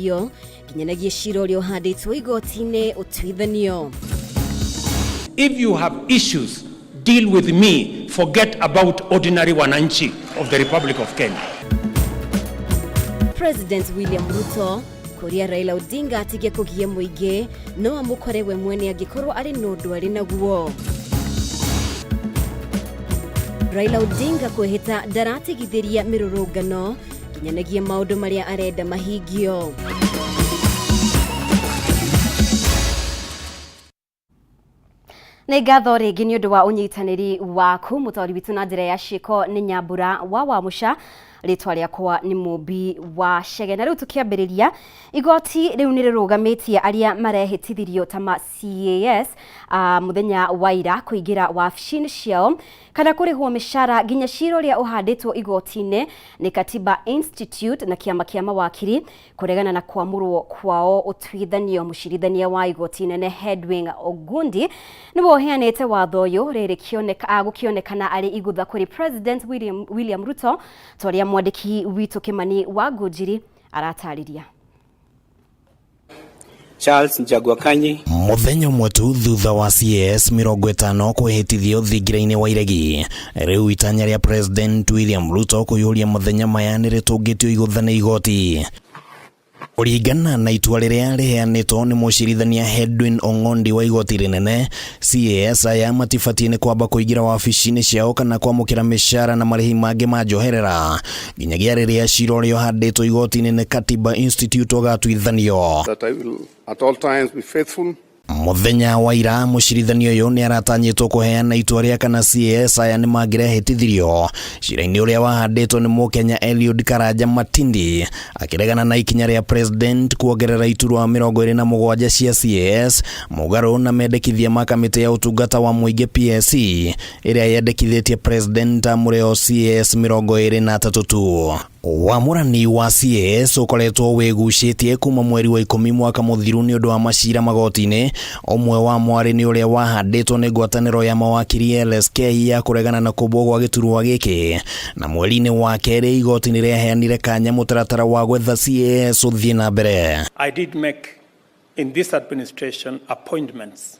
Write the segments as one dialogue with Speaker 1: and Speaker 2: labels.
Speaker 1: Iyo nginyanagia cira ũrĩa ũhandĩtwo igoti-inĩ ũtuithanio.
Speaker 2: If you have issues, deal with me. Forget about ordinary wananchi of the Republic of Kenya.
Speaker 1: President William Ruto kũria Raila Odinga atige kũgia mũingĩ no amũkore we mwene angĩkorwo arĩ na ũndũ arĩ naguo. Raila Odinga kwĩhĩta ndaratigithĩria mĩrũrũngano nginyanagia maũndũ marĩa arenda mahingio. Nĩ ngatho rĩngĩ nĩ ũndũ wa ũnyitanĩri waku. Mũtaũri witũ na njĩra ya ciĩko nĩ Nyambura wa Wamũca, rĩtwa rĩakwa nĩ Mũmbi wa Chege. Na rĩu tũkĩambĩrĩria, igoti rĩu nĩ rĩrũgamĩtie arĩa marehĩtithirio ta ma CAS mũthenya wa ira kũingĩra wabici-inĩ ciao kana kũrĩhwo mĩcara nginya cira ũrĩa ũhandĩtwo igoti-inĩ nĩ Katiba Institute na kĩama kĩa mawakiri kũregana na kwamũrwo kwao ũtuithanio. Mũcirithania wa igoti nene Hedwig Ogundi nĩwe ũheanĩte watho ũyũ rĩrĩ gũkĩonekana arĩ igũtha kũrĩ President William Ruto, ta ũrĩa mwandĩki witũ Kĩmani wa Ngũnjiri aratarĩria.
Speaker 3: Charles Njagua Kanyi.
Speaker 4: Mũthenya ũmwe tu thutha wa CAS 50 kwĩhĩtithio thingira-inĩ wa iregi, rĩu itanya rĩa President William Ruto kũiyũria mũthenya maya nĩ rĩtũngĩtio igũtha nĩ igoti. Kũringana na itua rĩrĩa rĩheanĩtwo nĩ mũcirithania Hedwin Ong'ondi wa igoti rĩnene, CAS aya matibatiĩ nĩ kwamba kũingĩra wabici-inĩ ciao kana kwamũkĩra mĩcara na marĩhi mangĩ ma njoherera nginyagia rĩrĩa cira ũrĩa ũhandĩtwo igoti-inĩ nĩ Katiba Institute ũgatuithanio.
Speaker 5: That I will at all times be faithful.
Speaker 4: Mũthenya wa ira mũcirithania ũyũ nĩ aratanyĩtwo kũheana itua rĩa kana CAS aya nĩ mangĩrehĩtithirio cira-inĩ ũrĩa wahandĩtwo nĩ Mũkenya Eliud Karanja Matindi akĩregana na ikinya rĩa President kuongerera iturwa 27 cia CAS mũgarũ na mendekithia ma kamĩtĩ ya ũtungata wa mũingĩ PSC ĩrĩa yendekithĩtie President amũre o CAS 23 tu. Wamũrani wa CAS ũkoretwo wĩgucĩtie kuma mweri wa 10 mwaka mũthiru nĩ ũndũ wa macira magoti-inĩ. Ũmwe wa mwarĩ nĩ ũrĩa wahandĩtwo nĩ ngwatanĩro ya mawakiri LSK ya kũregana na kũmbwo gwa gĩturwa gĩkĩ. Na mweri-inĩ wa kerĩ igoti nĩ rĩaheanire kanya mũtaratara wa gwetha CAS ũthiĩ na mbere.
Speaker 2: I did make in this administration appointments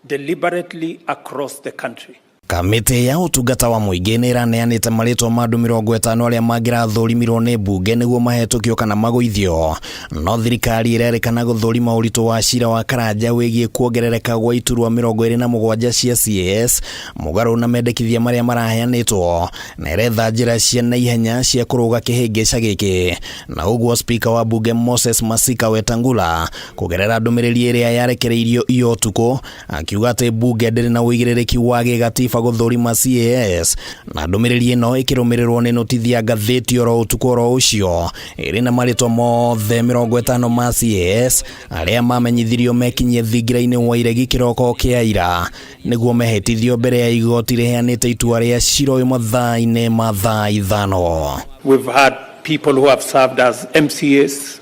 Speaker 2: deliberately across the country.
Speaker 4: Kamĩtĩ ya ũtungata wa mũingĩ nĩ ĩraneanĩte marĩtwa ma andũ 50 arĩa mangĩrathũrimirwo nĩ mbunge nĩguo mahetũkio kana magũithio. No thirikari ĩrerĩkana gũthũrima ũritũ wa cira wa Karanja wĩgiĩ kuongerereka gwa iturwa 27 cia CAS mũgarũ na mendekithia marĩa maraheanĩtwo, na ĩretha njĩra cia naihenya cia kũrũga kĩhĩngĩca gĩkĩ. Na ũguo Speaker wa mbunge Moses Masika Wetangula kũgerera ndũmĩrĩri ĩrĩa yarekereirio iyo ũtukũ akiuga atĩ mbunge ndĩrĩ na ũigĩrĩrĩki wa gĩgatiba gũthũrima CAS, na ndũmĩrĩri ĩno ĩkĩrũmĩrĩrwo nĩ notithi ya ngathĩti oro ũtukũ oro ũcio ĩrĩ na marĩtwa mothe 50 ma CAS arĩa mamenyithirio mekinyie thingira-inĩ wa iregi kĩroko kĩa ira nĩguo mehĩtithio mbere ya igoti rĩheanĩte itua rĩa cira ũyũ mathaa-inĩ ma thaa 5.
Speaker 2: We've had people who have served as MCAs,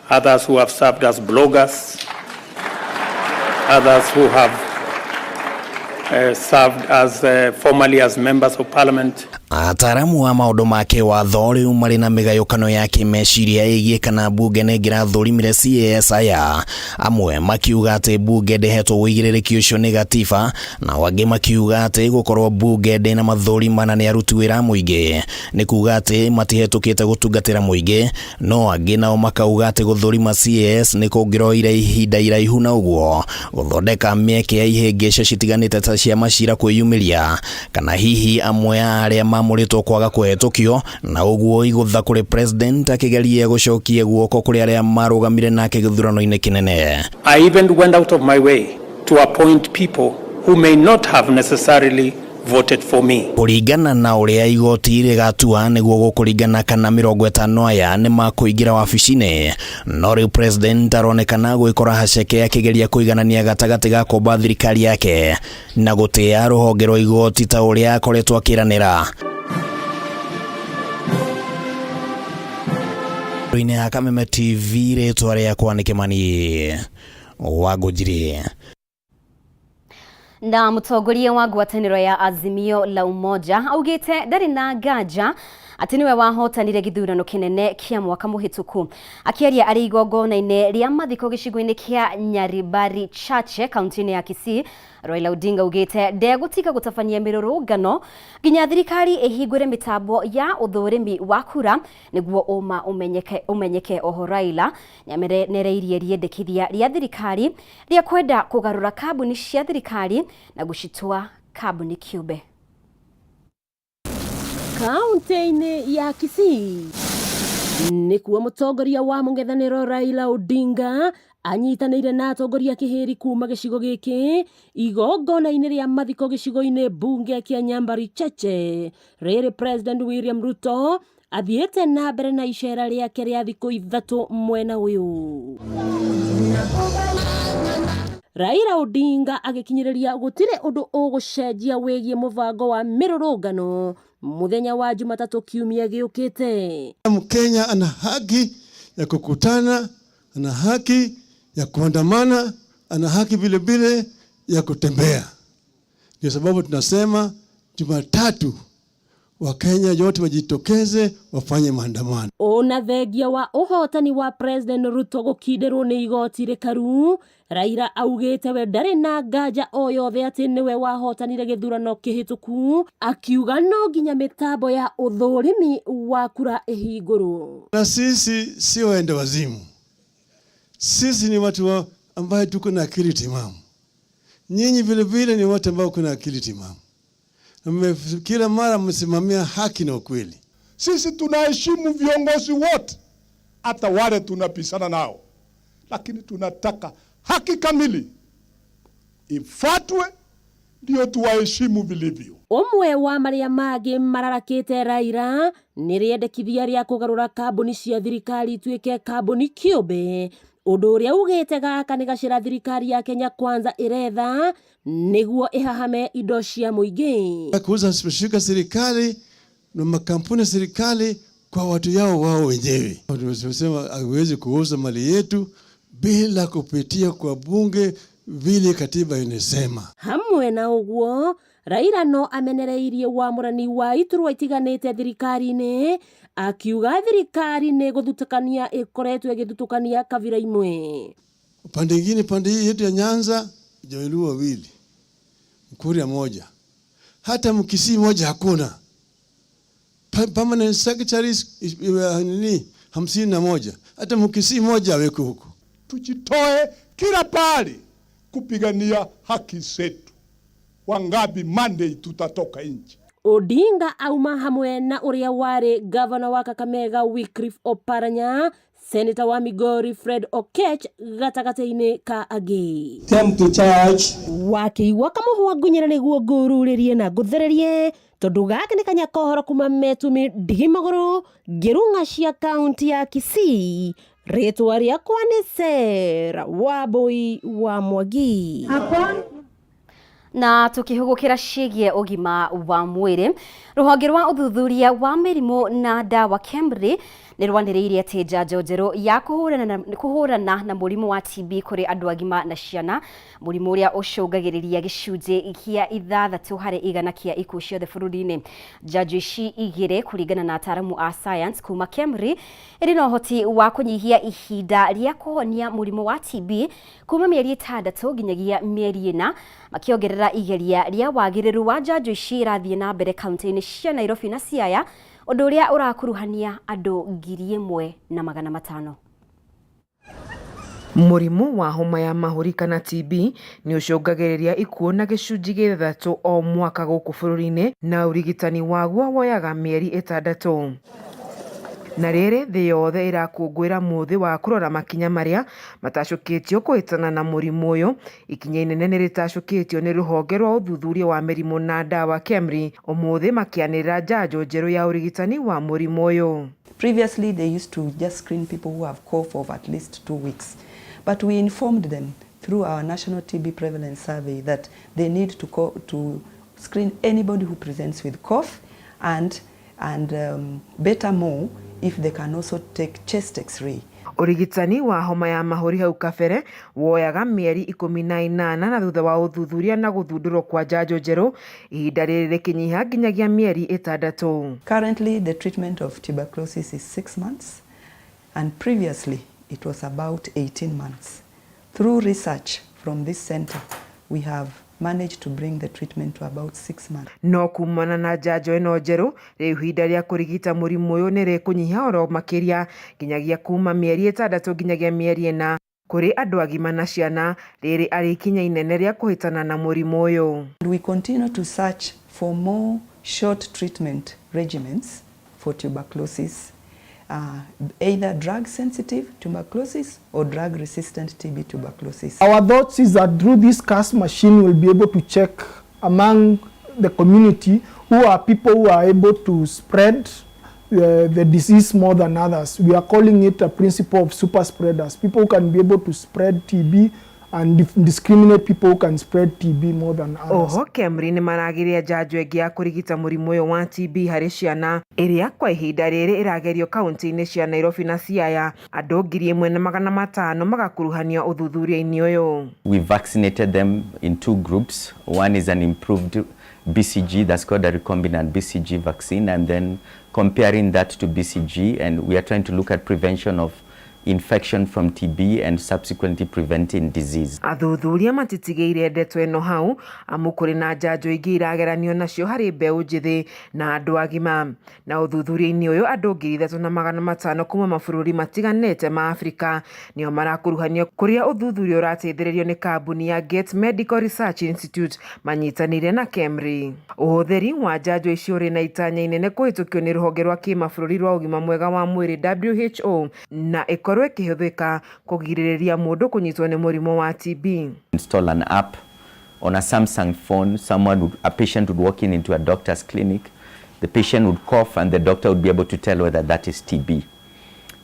Speaker 2: others who have served as bloggers, others who have served as formerly as members of parliament.
Speaker 4: Ataaramu a maũndũ ma kĩwatho rĩu marĩ na mĩgayũkano ya kĩmeciria ĩgiĩ kana mbunge nĩ ĩngĩrathũrimire CAS aya. Amwe makiuga atĩ mbunge ndĩhetwo ũigĩrĩrĩki ũcio nĩ gatiba, na angĩ makiuga atĩ gũkorwo mbunge ndĩna mathũri mana nĩ aruti wĩra a mũingĩ nĩ kuga atĩ matihetũkĩte gũtungatĩra mũingĩ. No angĩ nao makauga atĩ gũthũrima CAS nĩ kũngĩroire ihinda iraihu na ũguo gũthondeka mĩeke ya ihĩngĩca citiganĩte ta cia macira kwĩyumĩria, kana hihi amwe a arĩa mamũrĩtwo kwaga kũhetũkio, na ũguo igũtha kũrĩ president akĩgeria gũcokia guoko kũrĩ arĩa marũgamire nake gĩthurano-inĩ kĩnene.
Speaker 2: I even went out of my way to appoint people who may not have necessarily voted for me.
Speaker 4: Kũringana na ũrĩa igoti rĩgatua nĩguo gũkũringana kana 50 aya nĩ makũingĩra wabici-inĩ. No rĩu president aronekana gwĩkora haceke akĩgeria kũiganania gatagatĩ ga kũmba thirikari yake na gũtĩa rũhonge rwa igoti ta ũrĩa akoretwo akĩranĩra. Rũinĩ ya Kameme TV, rĩtwa rĩakwa nĩ Kĩmani wa Ngũnjiri.
Speaker 1: Na mũtongoria wa ngwatanĩro ya Azimio la Umoja augĩte ndarĩ na nganja Atĩ nĩwe wahotanire gĩthurano kĩnene kĩa mwaka mũhĩtũku. Akĩaria arĩ igongona-inĩ rĩa mathiko gĩcigo-inĩ kĩa Nyaribari Chache kaunti-inĩ ya Kisii, Raila Odinga augĩte ndegũtiga gũtabania mĩrũrũngano nginya thirikari ĩhingũre mĩtambo ya ũthũrimi wa kura nĩguo ũma ũmenyeke ũmenyeke. Oho Raila nĩamenereirie rĩendekithia rĩa thirikari rĩa kwenda kũgarũra kambuni cia thirikari na gũcitua kambuni kĩũmbe.
Speaker 6: Kaunti-inĩ ya Kisii nĩkuo mũtongoria wa mũng'ethanĩro Raila Odinga anyitanĩire na atongoria kĩhĩri kuma gĩcigo gĩkĩ igongona-inĩ rĩa mathiko gĩcigo-inĩ mbunge kĩa Nyambari Cheche. Rĩrĩ President William Ruto athiĩte na mbere na icera rĩake rĩa thikũ 3 mwena ũyũ. Raila Odinga agĩkinyĩrĩria gũtirĩ ũndũ ũgũcenjia wĩgiĩ mũbango wa mĩrũrũngano mũthenya wa Jumatatũ kiumia gĩũkĩte.
Speaker 7: Mkenya ana haki ya kukutana, ana haki ya kuandamana, ana haki vile vile ya kutembea. Ndio sababu tunasema Jumatatu Wakenya yote wajitokeze wafanye maandamano.
Speaker 6: Ona thengia wa ũhotani wa President Ruto gũkindĩrwo nĩ igoti rĩkaru, Raila augĩte we ndarĩ na nganja o yothe atĩ nĩwe wahotanire gĩthurano kĩhĩtũku, akiuga no nginya mĩtambo ya ũthũrimi wa kura ĩhingũrwo.
Speaker 7: Na sisi sio waenda wazimu, sisi ni watu ambaye tuko na akili timamu. Nyinyi vile vile ni watu ambao kuna akili timamu. Kila mara msimamia haki na ukweli.
Speaker 8: Sisi tunaheshimu viongozi wote, hata wale tunapishana nao, lakini tunataka haki kamili ifuatwe ndio tuwaheshimu vilivyo.
Speaker 6: Ũmwe wa marĩa mangĩ mararakĩte Raila nĩ rĩendekithia rĩa kũgarũra kambuni cia thirikari ituĩke kambuni kĩũmbe, ũndũ ũrĩa ugĩte gaka nĩ gacĩra thirikari ya Kenya Kwanza ĩretha nĩguo ĩhahame indo cia mũingĩ.
Speaker 7: Kuuza shirika serikali na makampuni ya serikali kwa watu yao wao wenyewe. Tumesema haiwezi kuuza mali yetu bila kupitia kwa bunge vile katiba inasema.
Speaker 6: Hamwe na ũguo Raila no amenereirie wamũrani wa iturwa itiganĩte thirikari-inĩ, akiuga thirikari nĩ gũthutũkania ĩkoretwo ĩgĩthutũkania kabira imwe.
Speaker 7: Pande ingine, pande hii yetu ya Nyanza, Jaluo wawili, Mkuria moja, hata Mkisii moja hakuna. Permanent secretaries nini 51, hata Mkisii moja aweko huko.
Speaker 8: Tujitoe kila pahali kupigania haki zetu. Wangapi Monday tutatoka nje.
Speaker 6: Odinga auma hamwe na ũrĩa warĩ gavana wa Kakamega Wycliffe Oparanya, Senator wa Migori Fred Okech gatagatĩ-inĩ ka angĩ.
Speaker 3: Time to charge.
Speaker 6: Wakĩigua kamũhwa ngunyĩra nĩguo ngũrurĩrie na ngũthererie tondũ gaka nĩ kanya kohoro kuma metumi ndigi magũrũ ngĩrung'a cia kaunti ya Kisii. Rĩtwa rĩakwa nĩ Sarah Wambui wa Mwangi.
Speaker 1: Na tukihugukira ciĩgiĩ ũgima wa mwĩrĩ, rũhonge rwa ũthuthuria wa mĩrimũ na ndawa KEMRI nĩ rwanĩrĩirie atĩ njanjo njerũ ya kũhũrana na mũrimũ wa TB kũrĩ andũ agima na ciana, mũrimũ ũrĩa ũcũngagĩrĩria gĩcunjĩ kĩa 6 harĩ 100 kĩa ikuũ ciothe bũrũri-inĩ. Njanjo ici igĩrĩ kũringana na ataaramu a science kuma KEMRI ĩrĩ na ũhoti wa kũnyihia ihinda rĩa kũhonia mũrimũ wa TB kuma mĩeri 6 nginyagia mĩeri 4, makĩongerera igeria rĩa wagĩrĩru wa njanjo ici irathiĩ na mbere kaunti-inĩ cia Nairobi na Siaya, ũndũ ũrĩa ũrakuruhania andũ 1500.
Speaker 9: Mũrimũ wa homa ya mahũri kana TB nĩ ũcũngagĩrĩria ikuũ na gĩcunjĩ gĩa 3 o mwaka gũkũ bũrũri-inĩ na ũrigitani waguo woyaga mĩeri 6. Na rĩrĩ thĩ yothe ĩrakũngũĩra mũthĩ wa kũrora makinya marĩa matacũkĩtio kũhĩtana na mũrimũ ũyũ, ikinya inene nĩrĩtacũkĩtio nĩ rũhonge rwa ũthuthuria wa mĩrimũ na ndawa KEMRI ũmũthĩ makĩanĩrĩra njanjo njerũ ya ũrigitani wa mũrimũ ũyũ.
Speaker 10: Previously they used to just screen people who have cough of at least 2 weeks, but we informed them through our national TB prevalence survey that they need to screen anybody who presents with cough and better more if they can also take chest x-ray.
Speaker 9: Ũrigitani wa homa ya mahũri hau kabere woyaga mĩeri 18 na thutha wa ũthuthuria na gũthundũrwo kwa njanjo njerũ ihinda rĩrĩ rĩkĩnyiha nginyagia mĩeri 6.
Speaker 10: Currently, the treatment of tuberculosis is 6 months, and previously it was about 18 months. Through research from this center, we have managed to bring the treatment to about 6 months.
Speaker 9: No kumana na njanjo ĩno njerũ rĩu ihinda rĩa kũrigita mũrimũ ũyũ nĩ rĩkũnyiha oro makĩria nginyagia kuma mĩeri 6 nginyagia mĩeri 4 kũrĩ andũ agima na ciana, rĩrĩ arĩ ikinya inene rĩa kũhĩtana na mũrimũ ũyũ.
Speaker 10: We continue to search for more short treatment regimens for tuberculosis, either drug-sensitive tuberculosis or drug-resistant TB tuberculosis.
Speaker 11: Our thoughts is that through this CAS machine we'll be able to check among the community who are people who are able to spread the disease more than others. We are calling it a principle of super spreaders, people who can be able to spread TB and discriminate people who can spread TB more than others.
Speaker 9: Oho KEMRI nĩ maragiria njanjo ĩngĩ ya kũrigita mũrimũ ũyũ wa TB harĩ ciana ĩrĩa kwa ihinda rĩrĩ ĩragerio kaunti-inĩ cia Nairobi na Siaya. Andũ 1,500 magakuruhanio ũthuthuria-inĩ ũyũ.
Speaker 12: We vaccinated them in two groups. One is an improved BCG, that's called a recombinant BCG vaccine, and then comparing that to BCG, and we are trying to look at prevention of infection from TB and subsequently preventing disease.
Speaker 9: Athuthuria matitigĩire ndeto ĩno hau amu kũrĩ na njanjo ingĩ irageranio nacio harĩ mbeũ njĩthĩ na andũ agima. Na ũthuthuria-inĩ ũyũ andũ 3,500 kuma mabũrũri matiganĩte ma Afrika nĩo marakuruhanio kũrĩa ũthuthuria ũrateithĩrĩrio nĩ kambuni ya Gates Medical Research Institute manyitanĩire na KEMRI. Ũhũthĩri wa njanjo icio ũrĩ na itanya inene kũhĩtũkio nĩ rũhonge rwa kĩmabũrũri rwa ũgima mwega wa mwĩrĩ WHO na ĩkorwo ĩkĩhũthĩka kũgirĩrĩria mũndũ kũnyitwo nĩ mũrimũ wa TB.
Speaker 12: Install an app on a Samsung phone. A patient would walk into a doctor's clinic. The patient would cough and the doctor would be able to tell whether that is TB.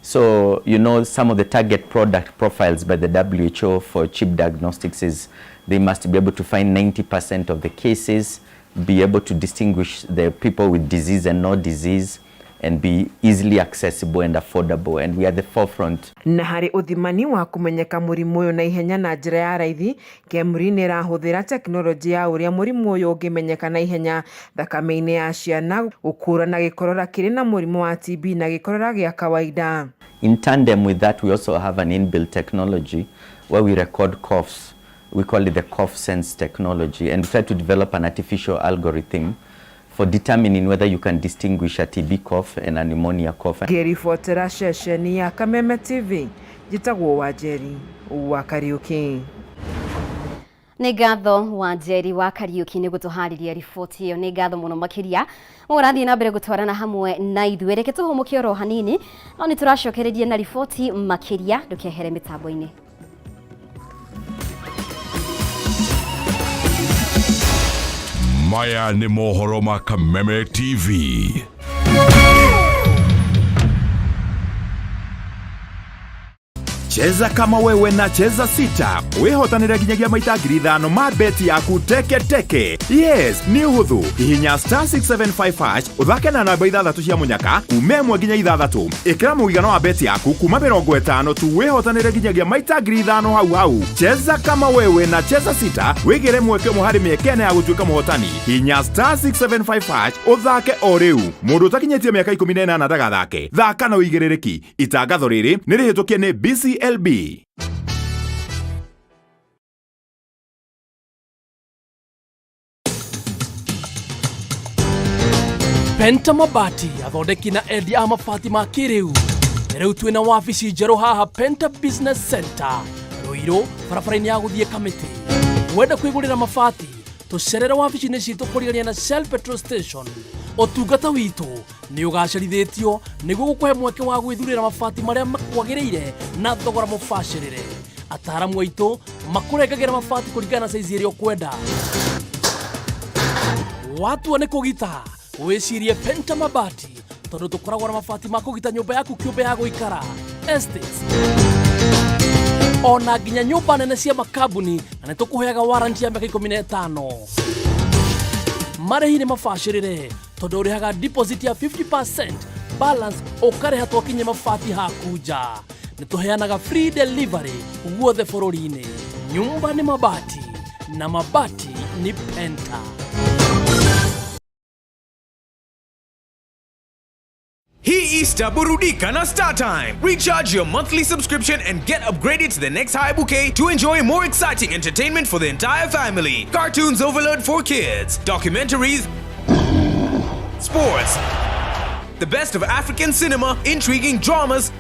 Speaker 12: So, you know, some of the target product profiles by the WHO for cheap diagnostics is they must be able to find 90% of the cases, be able to distinguish the people with disease and no disease, and be easily accessible and affordable, and we are the forefront.
Speaker 9: Na harĩ ũthimani wa kũmenyeka mũrimũ ũyũ na ihenya na njĩra ya raithi, KEMRI nĩ ĩrahũthĩra tekinoronjĩ ya ũrĩa mũrimũ ũyũ ũngĩmenyeka na ihenya thakame-inĩ ya ciana gũkũũrana gĩkorora kĩrĩ na mũrimũ wa TB na gĩkorora gĩa kawaida.
Speaker 12: In tandem with that, we also have an inbuilt technology where we record coughs. We call it the cough sense technology, and we try to develop an artificial algorithm for determining whether you can distinguish a TB cough and a pneumonia cough.
Speaker 9: Ngĩribotera ceceni ya Kameme TV, njĩtagwo Wanjeri wa Kariuki.
Speaker 1: Nĩ ngatho Wanjeri wa Kariuki nĩ gũtũharĩria riboti ĩyo, nĩ ngatho mũno makĩria. Mũrathiĩ na mbere gũtwarana hamwe na ithuĩ, reke tũhũmũke oro hanini, no nĩ tũracokereria na riboti makĩria, ndũkehere mĩtambo-inĩ.
Speaker 13: Maya nĩ mohoro ma Kameme TV.
Speaker 14: Cheza kama wewe na Cheza Sita wihotanire nginyagia maita 5,000 ma beti yaku teke teke. Yes, nĩ ũhũthũ. Hihinya star 675 hash ũthake na namba 6 cia mũnyaka kuma 1 nginya 6. Ĩkĩra mũigana wa beti yaku kuma 50 tu wihotanire nginyagia maita 5,000 hau hau. Cheza kama wewe na Cheza Sita wĩgĩre mweke ũmwe harĩ mĩeke ĩna ya gũtuĩka mũhotani. Hihinya star 675 hash ũthake o rĩu. Mũndũ ũtakinyĩtie mĩaka 18 ndagathake. Thaka na ũigĩrĩrĩki. Itangatho rĩrĩ nĩ rĩhĩtũkie nĩ BCLB.
Speaker 15: Penta Mabati athondeki na endia a mabati ma kĩrĩu. Rĩu twĩna wabici njerũ haha Penta Business Center Ruiru, barabara-inĩ ya gũthiĩ Kamĩtĩ. Wenda kwĩgũrĩra mabati, tũcerere wabici-inĩ citũ kũrigania na Shell Petrol Station. Ũtungata witũ nĩ ũgacerithĩtio nĩguo gũkũhe mweke wa gwĩthurĩra mabati marĩa makwagĩrĩire na thogora mũbacĩrĩre. Ataaramu aitũ makũrengagĩra mabati kũringana na saizi ĩrĩa ũkwenda. Watua nĩ kũgita, wĩcirie Penta Mabati tondũ tũkoragwo na mabati ma kũgita nyũmba yaku kĩũmbe ya gũikara, estates, ona nginya nyũmba nene cia makambuni, na nĩ tũkũheaga warranty ya mĩaka 15. Marĩhi nĩ mabacĩrĩre tondũ ũrĩhaga deposit ya 50% Balance ũkarĩha twakinye mabati haku nja. Nĩ tũheanaga free delivery guothe bũrũri-inĩ. Nyumba ni mabati na mabati ni Penta.
Speaker 14: Hii Easter burudika na StarTime. Recharge your monthly subscription and get upgraded to the next high bouquet to enjoy more exciting entertainment for the entire family. Cartoons overload for kids, documentaries, sports, the best of African cinema, intriguing dramas,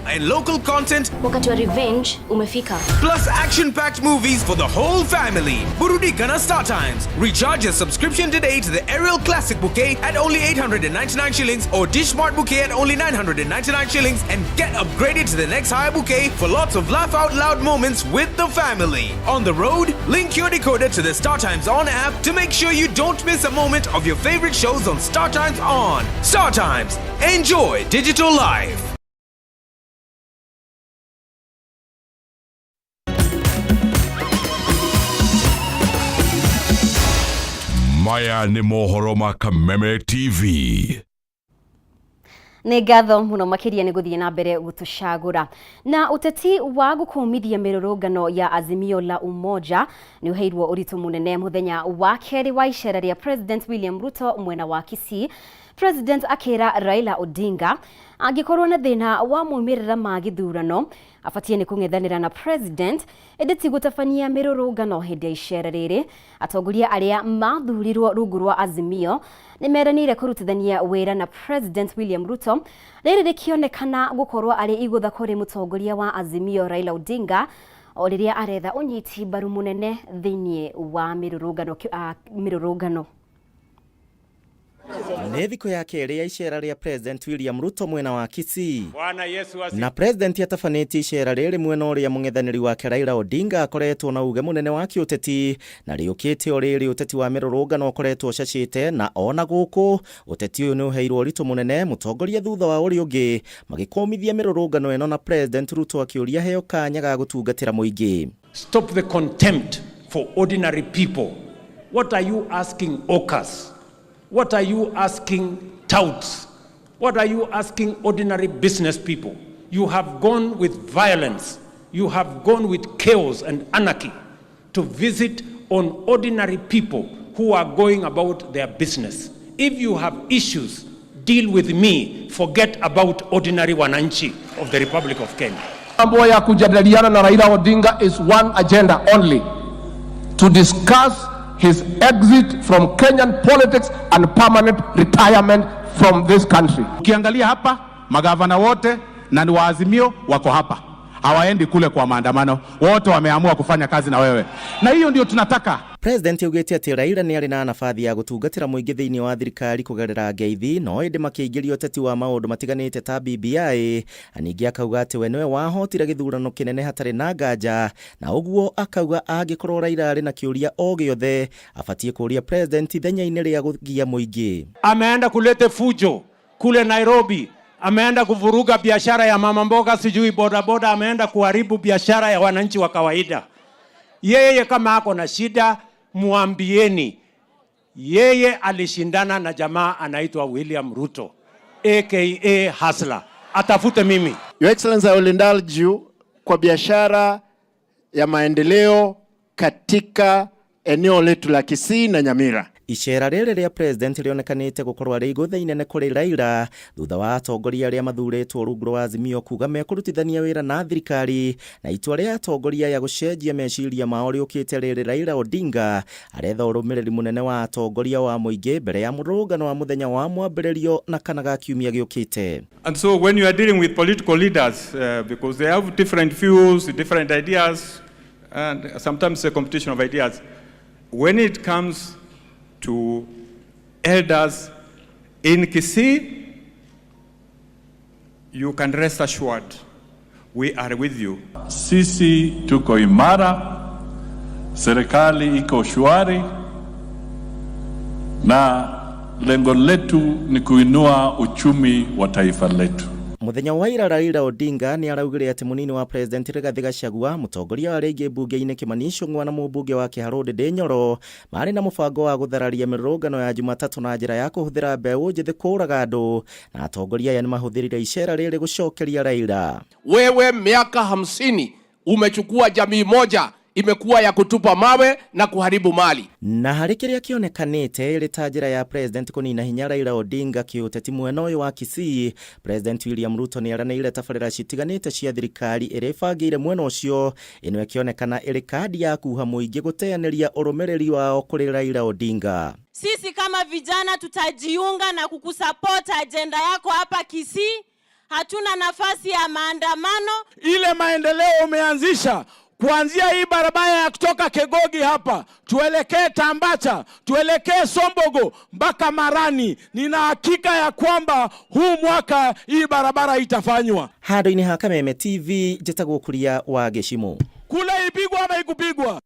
Speaker 14: and local content.
Speaker 1: Wakati wa revenge umefika.
Speaker 14: Plus action-packed movies for the whole family. Burudika na Star Times. Recharge your subscription today to the Aerial Classic Bouquet at only 899 shillings or Dish Smart Bouquet at only 999 shillings and get upgraded to the next higher bouquet for lots of laugh out loud moments with the family. On the road, link your decoder to the Star Times On app to make sure you don't miss a moment of your favorite shows on Star Times On. Star Times. Enjoy digital life.
Speaker 13: Maya nĩ mohoro ma Kameme TV.
Speaker 1: Nĩ ngatho mũno makĩria nĩ gũthiĩ na mbere gũtũcagũra. Na ũteti wa gũkũmithia mĩrũrũngano ya Azimio la Umoja nĩ ũheirwo ũritũ mũnene mũthenya wa kerĩ wa icera rĩa President William Ruto mwena wa Kisii. President akĩra Raila Odinga angĩkorwo na thĩna wa maumĩrĩra ma gĩthurano abatie nĩ kũng'ethanĩra na President ĩndĩ ti gũtabania mĩrũrũngano hĩndĩ ya icera rĩrĩ. Atongoria arĩa mathurirwo rungu rwa Azimio nĩ meranĩire kũrutithania wĩra na President William Ruto, rĩrĩ rĩkĩonekana gũkorwo arĩ igũtha kũrĩ mũtongoria wa Azimio Raila Odinga o rĩrĩa aretha ũnyiti mbaru mũnene thĩinĩ wa mĩrũrũngano.
Speaker 16: Nĩ thikũ ya kerĩ ya icera rĩa President William Ruto mwena wa Kisii.
Speaker 2: Bwana Yesu asifiwe.
Speaker 16: Na President atabanĩtie icera rĩrĩ mwena ũrĩa mũng'ethanĩri wake Raila Odinga akoretwo na uge mũnene wa kĩũteti, na rĩũkĩte o rĩrĩ ũteti wa mĩrũrũngano ũkoretwo ũcacĩte, na ona gũkũ ũteti ũyũ nĩ ũheirwo ũritũ mũnene mũtongoria thutha wa ũrĩa ũngĩ magĩkũmithia mĩrũrũngano ĩno, na President Ruto akĩũria heo kanya ga gũtungatĩra mũingĩ.
Speaker 2: Stop the contempt for ordinary people. What are you asking hawkers? What are you asking touts? What are you asking ordinary business people? You have gone with violence. You have gone with chaos and anarchy to visit on ordinary people who are going about their business. If you have issues, deal with me. Forget about ordinary wananchi of the Republic of Kenya.
Speaker 17: Mambo ya kujadiliana na Raila Odinga is one agenda only, to discuss his exit from Kenyan politics and permanent retirement from this country.
Speaker 18: Ukiangalia hapa magavana wote na ni waazimio wako hapa, hawaendi kule kwa maandamano, wote wameamua kufanya kazi na wewe, na hiyo ndio tunataka.
Speaker 16: President augĩte atĩ Raila nĩ arĩ na nabathi ya gũtungatĩra mũingĩ thĩinĩ wa thirikari kũgerera ngeithi, no ĩndĩ makĩingĩria ũteti wa maũndũ matiganĩte ta BBI. Na ningĩ akauga atĩ we nĩwe wahotire gĩthurano kĩnene hatarĩ na nganja, na ũguo akauga angĩkorwo Raila arĩ na kĩũria o gĩothe abatiĩ kũũria President ithenya-inĩ rĩa kũgia mũingĩ.
Speaker 2: Ameenda kulete fujo kule Nairobi, ameenda kuvuruga biashara ya mama mboga, sijui bodaboda, ameenda kuharibu biashara ya wananchi wa kawaida. Yeye kama ako na shida muambieni. Yeye alishindana na jamaa anaitwa William Ruto aka Hustler, atafute mimi.
Speaker 19: Your Excellency, I will indulge you kwa biashara ya maendeleo katika eneo letu la Kisii na Nyamira.
Speaker 16: Icera rĩrĩ rĩa President rĩonekanĩte gũkorwo arĩ igũtha inene kũrĩ Raila thutha wa atongoria arĩa mathurĩtwo rungu rwa Azimio kuga mekũrutithania wĩra na thirikari, na itua rĩa atongoria aya gũcenjia meciria mao rĩũkĩte rĩrĩ Raila Odinga aretha ũrũmĩrĩri mũnene wa atongoria wa mũingĩ mbere ya mũrũrũngano wa mũthenya wa mwambĩrĩrio na kana ga kiumia gĩũkĩte.
Speaker 20: And so when you are dealing with political leaders, because they have different views, different ideas, and sometimes a competition of ideas, when it comes to elders in Kisii, you can rest assured we are with you.
Speaker 21: Sisi tuko imara, serikali iko shwari, na lengo letu ni kuinua uchumi wa taifa letu.
Speaker 16: Mũthenya wa ira Raila Odinga nĩ araugire atĩ mũnini wa President Rigathĩ Gachagua, mũtongoria wa arĩa aingĩ mbunge-inĩ Kimani Ichung'wa na mũmbunge wa Kiharu Ndindi Nyoro marĩ na mũbango wa gũthararia mĩrũrũngano ya Jumatatũ na njĩra ya kũhũthĩra mbeũ njĩthĩ kũũraga andũ, na atongoria aya nĩ mahũthĩrire icera rĩrĩ gũcokeria Raila.
Speaker 17: Wewe miaka 50 umechukua jamii moja imekuwa ya kutupa mawe na kuharibu mali.
Speaker 16: Na harĩ kĩrĩa kĩonekanĩte ĩrĩ ta njĩra ya President kũnina hinya Raila Odinga kĩũteti mwena ũyũ wa Kisii, President William Ruto nĩ aranĩire tabarĩra citiganĩte cia thirikari ĩrĩa ĩbangĩire mwena ũcio, ĩno ĩkĩonekana ĩrĩ kandi ya kuha mũingĩ gũteanĩria ũrũmĩrĩri wao kũrĩ Raila Odinga.
Speaker 5: Sisi kama vijana tutajiunga na kukusupport ajenda yako hapa Kisii. Hatuna nafasi ya maandamano.
Speaker 22: Ile maendeleo umeanzisha kuanzia hii barabara ya kutoka Kegogi hapa tuelekee Tambacha, tuelekee Sombogo mpaka Marani, nina hakika ya kwamba huu mwaka hii barabara itafanywa.
Speaker 16: Handũ-inĩ ha Kameme TV njĩtagwo Kuria wa Gĩcimũ.
Speaker 22: Kule ipigwa ama ikupigwa?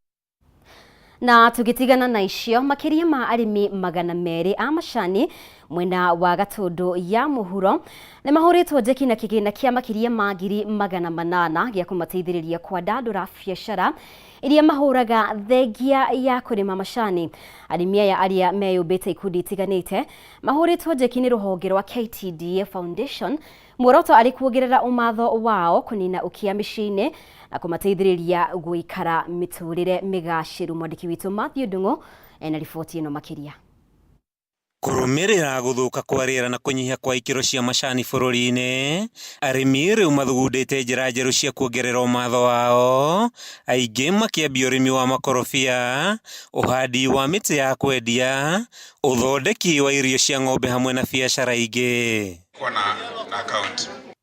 Speaker 1: Na tũgĩtigana na icio, makĩria ma arĩmi 200 a macani mwena wa Gatũndũ ya mũhuro nĩ mahũrĩtwo njeki na kĩgĩna kĩa makĩria ma 800,000 gĩa kũmateithĩrĩria kwandandũra biacara iria mahũraga thengia ya kũrĩma macani. Arĩmi aya arĩa meyũmbĩte ikundi itiganĩte mahũrĩtwo njeki nĩ rũhonge rwa KTDA Foundation, muoroto arĩ kuongerera ũmatho wao, kũnina ũkĩa mĩciĩ-inĩ na kũmateithĩrĩria gũikara mĩtũrĩre mĩgacĩru. Mwandĩki witũ Matthew Ndung'u ena riboti ĩno makĩria.
Speaker 23: Kũrũmĩrĩra gũthũka kwa rĩera na kũnyiha kwa ikĩro cia macani bũrũri-inĩ, arĩmi rĩu mathugundĩte njĩra njerũ cia kuongerera ũmatho wao, aingĩ makĩambia ũrĩmi wa makorobia, ũhandi wa mĩtĩ ya kwendia, ũthondeki wa irio cia ng'ombe hamwe na biacara ingĩ.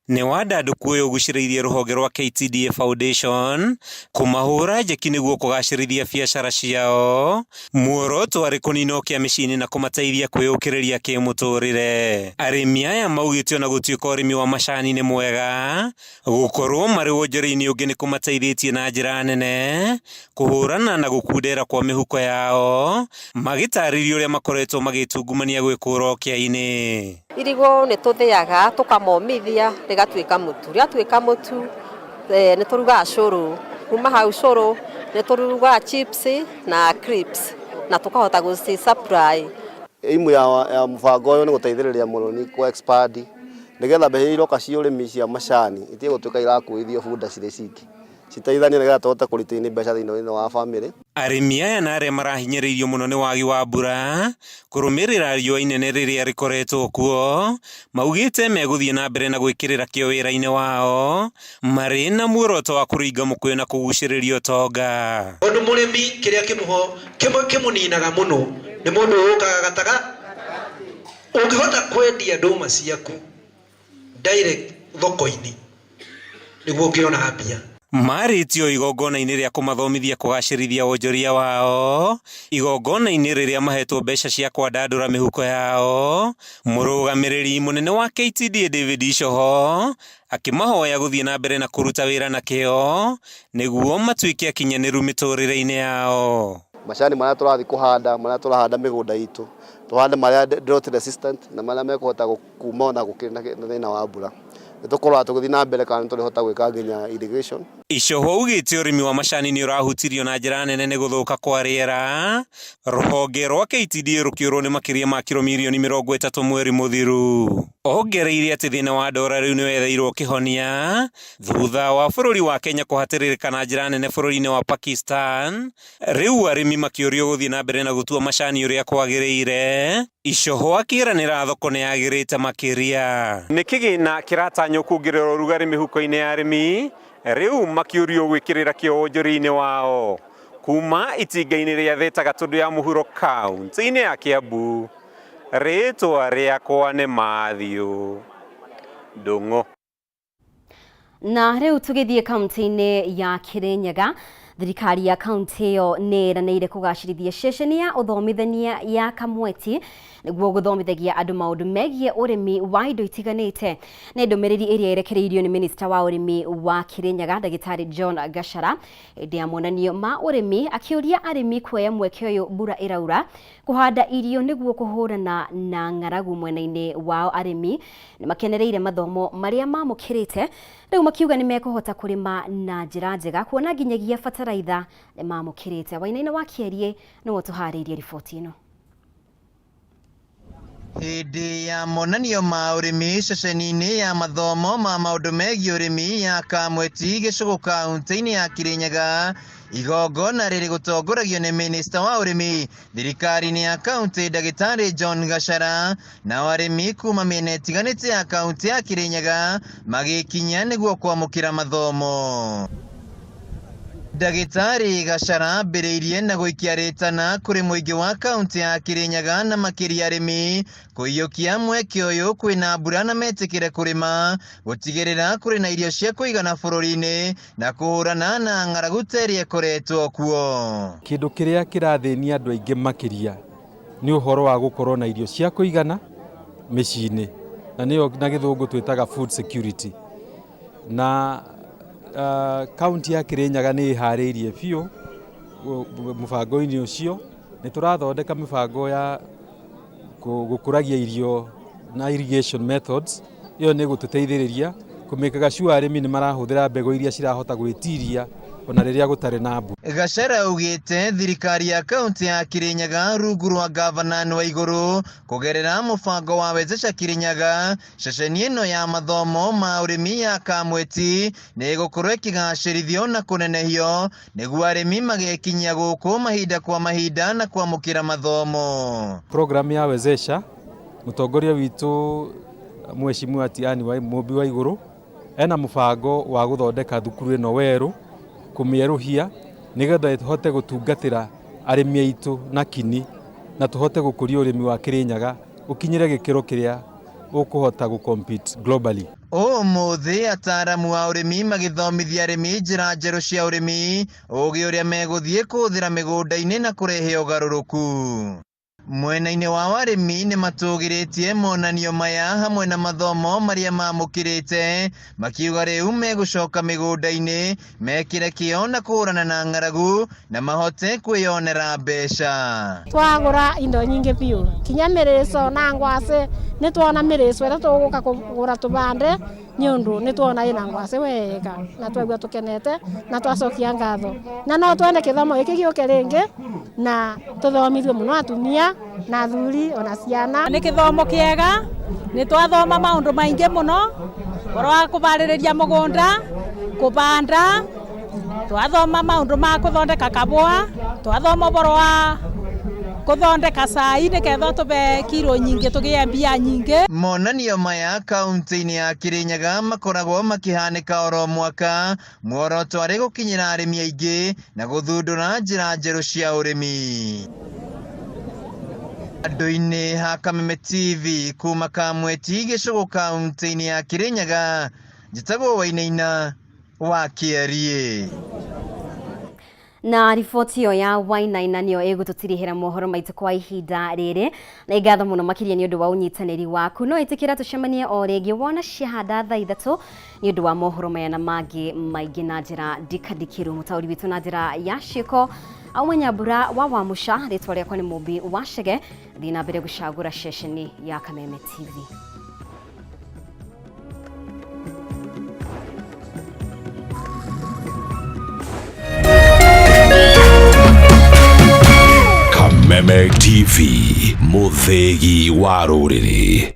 Speaker 23: Nĩ wandandũku ũyũ ũgucĩrĩirie rũhonge rwa KTDA Foundation kũmahũra njeki nĩguo kũgacĩrithia biacara ciao, muoroto arĩ kũnina ũkĩa mĩciĩ-inĩ na kũmateithia kwĩyũkĩrĩria kĩmũtũrĩre. Arĩmi aya maugĩte ona gũtuĩka ũrĩmi wa macani nĩ mwega, gũkorwo marĩ wonjoria-inĩ ũngĩ nĩ kũmateithĩtie na njĩra nene kũhũrana na gũkundera kwa mĩhuko yao, magĩtarĩria ũrĩa makoretwo magĩtungumania gwĩkũra ũkĩa-inĩ.
Speaker 24: Irigũ nĩ tũthĩaga tũkamomithia rĩgatuĩka mũtu, rĩatuĩka mũtu nĩ tũrugaga cũrũ, kuma hau cũrũ nĩ tũrugaga chips na crisps na tũkahota gũci supply.
Speaker 25: Aimu ya mũbango ũyũ nĩ gũteithĩrĩria mũrĩmi kũ expand nĩgetha mbeca iria iroka cia ũrĩmi cia macani itige gũtuĩka irakuithio bunda cirĩ ciki, citeithanie nĩgetha tũhote kũ retain mbeca thĩinĩ wa bamĩrĩ.
Speaker 23: Arĩmi aya na arĩa marahinyĩrĩirio mũno nĩ wagi wa mbura kũrũmĩrĩra riũa inene rĩrĩa rĩkoretwo kuo, maugĩte megũthiĩ na mbere na gwĩkĩrĩra kĩo wĩra-inĩ wao marĩ na muoroto wa kũringa mũkũyũ na kũgucĩrĩria ũtonga.
Speaker 26: Tondũ mũrĩmi kĩrĩa kĩmũninaga mũno nĩ mũndũ ũkaga gataga, ũngĩhota kwendia ndũma ciaku direct thoko-inĩ nĩguo ũngĩona mbia.
Speaker 23: Marĩtio igongona-inĩ rĩa kũmathomithia kũgacĩrithia wonjoria wao, igongona-inĩ rĩrĩa mahetwo mbeca cia kwandandũra mĩhuko yao, mũrũgamĩrĩri mũnene wa KTDA David Icoho akĩmahoya gũthiĩ na mbere na kũruta wĩra na kĩo nĩguo matuĩke akinyanĩru mĩtũrĩre-inĩ yao.
Speaker 25: Macani marĩa tũrathiĩ kũhanda, marĩa tũrahanda mĩgũnda itũ, tũhande marĩa drought resistant na marĩa mekũhota kuma ona gũkĩrĩ na thĩna wa mbura. Nĩ tũkoragwo tũgĩthiĩ na mbere kana nĩ tũrĩhota gwĩka nginya irrigation.
Speaker 23: Icoho augĩte ũrĩmi wa macani nĩ ũrahutirio na njĩra nene nĩ gũthũka kwa rĩera, rũhonge rwa KTDA rũkĩũrwo nĩ makĩria ma kiro mirioni 30 mweri mũthiru. Ongereire atĩ thĩna wa ndora rĩu nĩ wetheirwo kĩhonia thutha wa bũrũri wa Kenya kũhatĩrĩrĩka na njĩra nene bũrũri-inĩ wa Pakistan, rĩu arĩmi makĩũrio gũthiĩ na mbere na gũtua macani ũrĩa kwagĩrĩire. Icoho akĩranĩra thoko nĩ yagĩrĩte makĩria. Nĩ kĩgĩna kĩratanywo kuongerera ũrugarĩ mĩhuko-inĩ ya arĩmi, rĩu makĩũrio gwĩkĩrĩra kĩo wonjoria-inĩ wao. Kuma itinga-inĩ rĩa Theta Gatũndũ ya mũhuro kaunti-inĩ ya Kiambu, rĩtwa rĩakwa nĩ Matthew Ndung'u.
Speaker 1: Na rĩu tũgĩthiĩ kaunti-inĩ ya Kirinyaga, Thirikari ya kaunti ĩyo nĩ ĩranĩire kũgacĩrithia ceceni ya ũthomithania ya Kamweti nĩguo gũthomithagia andũ maũndũ megiĩ ũrĩmi wa indo itiganĩte. Nĩ ndũmĩrĩri ĩrĩa ĩrekereirio nĩ minista wa ũrĩmi wa Kirinyaga Ndagĩtarĩ John Gachara hĩndĩ ya monanio ma ũrĩmi, akĩũria arĩmi kuoya mweke ũyũ mbura ĩraura kũhanda irio nĩguo kũhũrana na ng'aragu. Mwena-inĩ wao arĩmi nĩ makenereire mathomo marĩa mamũkĩrĩte, rĩu makiuga nĩ mekũhota kũrĩma na njĩra njega kuona nginyagia bataraitha nĩ mamũkĩrĩte. Wainaina wa Kĩeriĩ nĩwe ũtũharĩirie riboti ĩno.
Speaker 3: Hĩndĩ ya monanio ma ũrĩmi ceceni-inĩ ya mathomo ma maũndũ megiĩ ũrĩmi ya Kamweti gĩcũgũ kaunti-inĩ ya Kirinyaga, igongona rĩrĩ gũtongoragio nĩ minista wa ũrĩmi thirikari-inĩ ya kaunti Ndagĩtarĩ John Gachara, nao arĩmi kuma mĩena ĩtiganĩte ya kaunti ya Kirinyaga magĩkinya nĩguo kwamũkĩra mathomo. Ndagĩtarĩ Gachara ambĩrĩirie na gũikia rĩtana kũrĩ mũingĩ wa kaunti ya Kirinyaga na makĩria arĩmi kũiyũkia mweke ũyũ kwĩna mbura na metĩkĩre kũrĩma, gũtigĩrĩra kũrĩ na irio cia kũigana bũrũri-inĩ na kũhũrana na ng'aragu ta ĩrĩa ĩkoretwo kuo.
Speaker 4: Kĩndũ kĩrĩa kĩrathĩnia andũ aingĩ makĩria nĩ ũhoro wa gũkorwo na irio cia kũigana mĩciĩ-inĩ, na nĩyo na gĩthũngũ twĩtaga food security. Na kaunti ya Kirinyaga nĩ ĩharĩirie biũ mũbango-inĩ ũcio. Nĩ tũrathondeka mĩbango ya gũkũragia irio na irrigation methods. Ĩyo nĩ gũtũteithĩrĩria kũmĩkaga sure arĩmi nĩ marahũthĩra mbegũ iria cirahota gwĩtiria ona rĩrĩa gũtarĩ na mbura.
Speaker 3: Gachara augĩte thirikari ya kaunti ya Kirinyaga rungu rwa gavana wa igũrũ kũgerera mũbango wa Wezesha Kirinyaga, ceceni ĩno ya mathomo ma ũrĩmi ya Kamweti nĩ ĩgũkorwo ĩkĩgacĩrithio na kũnenehio nĩguo arĩmi magekinyia gũkũ mahinda kwa mahinda na kwamũkĩra mathomo.
Speaker 4: Program ya Wezesha, mũtongoria witũ Mheshimiwa Tiani wa Mũmbi wa Igũrũ ena mũbango wa gũthondeka thukuru ĩno werũ, kũmĩerũhia nĩgetha ĩhote gũtungatĩra arĩmi aitũ na kini, na tũhote gũkũria ũrĩmi wa Kirinyaga ũkinyĩre gĩkĩro kĩrĩa ũkũhota gũ compete globally.
Speaker 3: Ũmũthĩ ataaramu a ũrĩmi magĩthomithia arĩmi njĩra njerũ cia ũrĩmi, ũgĩ ũrĩa megũthiĩ kũhũthĩra mĩgũnda-inĩ na kũrehe ũgarũrũku. Mwena-inĩ wa arĩmi nĩ matũgĩrĩtie monanio maya hamwe na mathomo marĩa mamũkĩrĩte, makiuga rĩu megũcoka mĩgũnda-inĩ mekĩre kĩo na kũhũrana na ng'aragu na mahote kwĩyonera mbeca.
Speaker 6: Twagũra indo nyingĩ biũ kinya mĩrĩco na ngwacĩ, nĩ twona mĩrĩco ĩrĩa tũgũka kũgũra tũbande nĩ ũndũ nĩ twona ĩna ngwacĩ wega na twaigua tũkenete na twacokia ngatho, na no twende gĩthomo gĩkĩ gĩũke rĩngĩ na tũthomithio mũno atumia na athuri ona ciana.
Speaker 7: Nĩ gĩthomo kĩega, nĩ twathoma maũndũ maingĩ mũno, ũhoro wa kũbarĩrĩria mũgũnda, kũbanda, twathoma maũndũ ma kũthondeka kabũa, twathoma ũhoro wa kũthondeka cai nĩgetha tũbe kiro nyingĩ tũgĩe mbia nyingĩ.
Speaker 3: Monanio maya kaunti-inĩ ya Kirinyaga makoragwo makĩhanĩka oro mwaka, muoroto arĩ gũkinyĩra arĩmi aingĩ na gũthundũra njĩra njerũ cia ũrĩmi. Andũ-inĩ ha Kameme TV kuma Kamweti gĩcũgũ kaunti-inĩ ya Kirinyaga, njĩtagwo Wainaina wa Kĩeriĩ.
Speaker 1: Na riboti ĩyo ya Wainaina nĩyo ĩgũtũtirihĩra mohoro maitũ kwa ihinda rĩrĩ, na ngatho mũno makĩria nĩ ũndũ wa ũnyitanĩri waku. No ĩtĩkĩra tũcemanie o rĩngĩ wona ciahanda thaa 3 nĩ ũndũ wa mohoro maya na mangĩ maingĩ na njĩra ndikandikĩru. Mũtaũri witũ na njĩra ya ciĩko auma Nyambura wa Wamũca, rĩtwa rĩakwa nĩ Mũmbi wa Chege. Thiĩ na mbere gũcagũra ceceni ya Kameme TV.
Speaker 13: Kameme TV, mũthĩgi wa rũrĩrĩ.